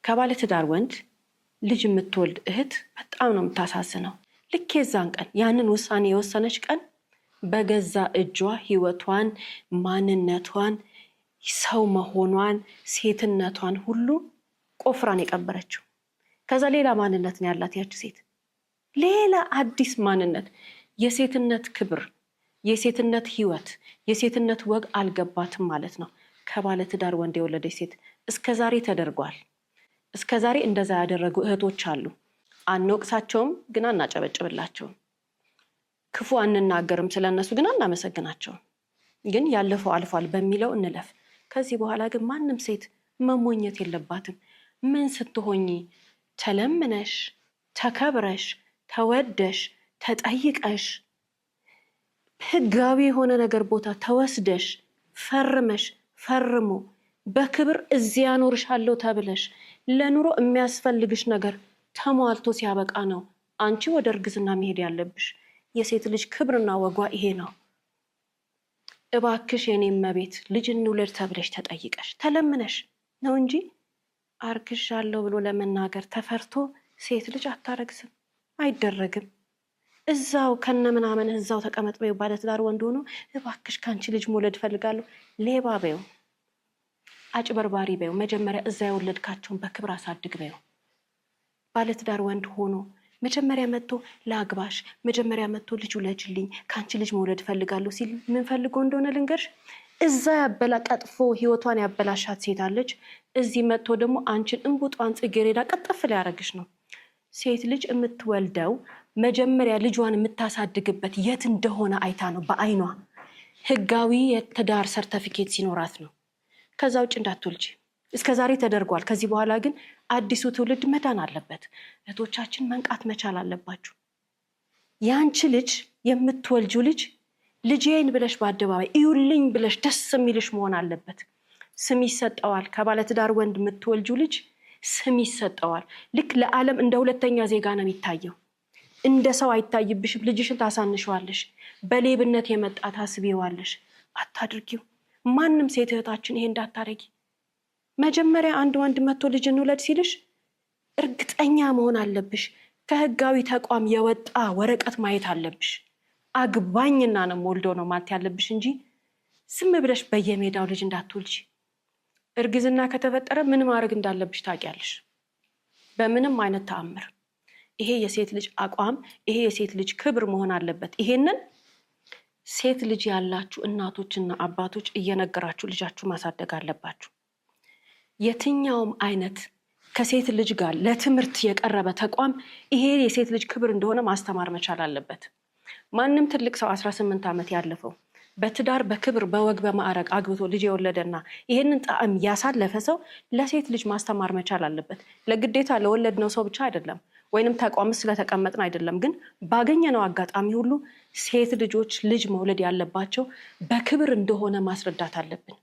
ከባለትዳር ወንድ ልጅ የምትወልድ እህት በጣም ነው የምታሳዝነው። ልክ የዛን ቀን ያንን ውሳኔ የወሰነች ቀን በገዛ እጇ ህይወቷን፣ ማንነቷን፣ ሰው መሆኗን፣ ሴትነቷን ሁሉ ቆፍራን የቀበረችው። ከዛ ሌላ ማንነት ነው ያላት ያች ሴት፣ ሌላ አዲስ ማንነት፣ የሴትነት ክብር፣ የሴትነት ህይወት፣ የሴትነት ወግ አልገባትም ማለት ነው። ከባለትዳር ወንድ የወለደች ሴት እስከ ዛሬ ተደርጓል። እስከ ዛሬ እንደዛ ያደረጉ እህቶች አሉ። አንወቅሳቸውም፣ ግን አናጨበጭብላቸውም። ክፉ አንናገርም ስለነሱ፣ ግን አናመሰግናቸውም። ግን ያለፈው አልፏል በሚለው እንለፍ። ከዚህ በኋላ ግን ማንም ሴት መሞኘት የለባትም። ምን ስትሆኚ ተለምነሽ፣ ተከብረሽ፣ ተወደሽ፣ ተጠይቀሽ፣ ህጋዊ የሆነ ነገር ቦታ ተወስደሽ፣ ፈርመሽ፣ ፈርሞ በክብር እዚያ ኖርሻለሁ ተብለሽ ለኑሮ የሚያስፈልግሽ ነገር ተሟልቶ ሲያበቃ ነው አንቺ ወደ እርግዝና መሄድ ያለብሽ። የሴት ልጅ ክብርና ወጓ ይሄ ነው። እባክሽ የኔ እመቤት ልጅ እንውለድ ተብለሽ ተጠይቀሽ ተለምነሽ ነው እንጂ አርግዣለሁ ብሎ ለመናገር ተፈርቶ ሴት ልጅ አታረግዝም፣ አይደረግም። እዛው ከነ ምናምን እዛው ተቀመጥ በይው። ባለትዳር ወንድ ሆኖ እባክሽ ከአንቺ ልጅ መውለድ እፈልጋለሁ፣ ሌባ በይው፣ አጭበርባሪ በይው። መጀመሪያ እዛ የወለድካቸውን በክብር አሳድግ በይው። ባለትዳር ወንድ ሆኖ መጀመሪያ መጥቶ ለአግባሽ፣ መጀመሪያ መጥቶ ልጅ ውለጅልኝ፣ ከአንቺ ልጅ መውለድ እፈልጋለሁ ሲል ምን ፈልጎ እንደሆነ ልንገርሽ። እዛ ያበላ ቀጥፎ ህይወቷን ያበላሻት ሴት አለች። እዚህ መጥቶ ደግሞ አንቺን እንቡጧን ጽጌረዳ ቀጠፍ ሊያደርግሽ ነው። ሴት ልጅ የምትወልደው መጀመሪያ ልጇን የምታሳድግበት የት እንደሆነ አይታ ነው፣ በአይኗ ህጋዊ የትዳር ሰርተፊኬት ሲኖራት ነው። ከዛ ውጭ እንዳትወልጂ። እስከ ዛሬ ተደርጓል። ከዚህ በኋላ ግን አዲሱ ትውልድ መዳን አለበት። እህቶቻችን መንቃት መቻል አለባችሁ። የአንቺ ልጅ የምትወልጂው ልጅ ልጄን ብለሽ በአደባባይ እዩልኝ ብለሽ ደስ የሚልሽ መሆን አለበት። ስም ይሰጠዋል። ከባለትዳር ወንድ የምትወልጂው ልጅ ስም ይሰጠዋል። ልክ ለዓለም እንደ ሁለተኛ ዜጋ ነው የሚታየው። እንደ ሰው አይታይብሽም። ልጅሽን ታሳንሸዋለሽ። በሌብነት የመጣ ታስቢዋለሽ። አታድርጊው። ማንም ሴት እህታችን ይሄ እንዳታረጊ። መጀመሪያ አንድ ወንድ መጥቶ ልጅ እንውለድ ሲልሽ እርግጠኛ መሆን አለብሽ። ከህጋዊ ተቋም የወጣ ወረቀት ማየት አለብሽ። አግባኝና ነው ወልዶ ነው ማለት ያለብሽ እንጂ ዝም ብለሽ በየሜዳው ልጅ እንዳትወልጂ። እርግዝና ከተፈጠረ ምን ማድረግ እንዳለብሽ ታውቂያለሽ። በምንም አይነት ተአምር ይሄ የሴት ልጅ አቋም፣ ይሄ የሴት ልጅ ክብር መሆን አለበት። ይሄንን ሴት ልጅ ያላችሁ እናቶችና አባቶች እየነገራችሁ ልጃችሁ ማሳደግ አለባችሁ። የትኛውም አይነት ከሴት ልጅ ጋር ለትምህርት የቀረበ ተቋም ይሄ የሴት ልጅ ክብር እንደሆነ ማስተማር መቻል አለበት። ማንም ትልቅ ሰው 18 ዓመት ያለፈው በትዳር በክብር በወግ በማዕረግ አግብቶ ልጅ የወለደና ይሄንን ጣዕም ያሳለፈ ሰው ለሴት ልጅ ማስተማር መቻል አለበት። ለግዴታ ለወለድነው ሰው ብቻ አይደለም፣ ወይንም ተቋም ስለተቀመጥን አይደለም። ግን ባገኘነው አጋጣሚ ሁሉ ሴት ልጆች ልጅ መውለድ ያለባቸው በክብር እንደሆነ ማስረዳት አለብን።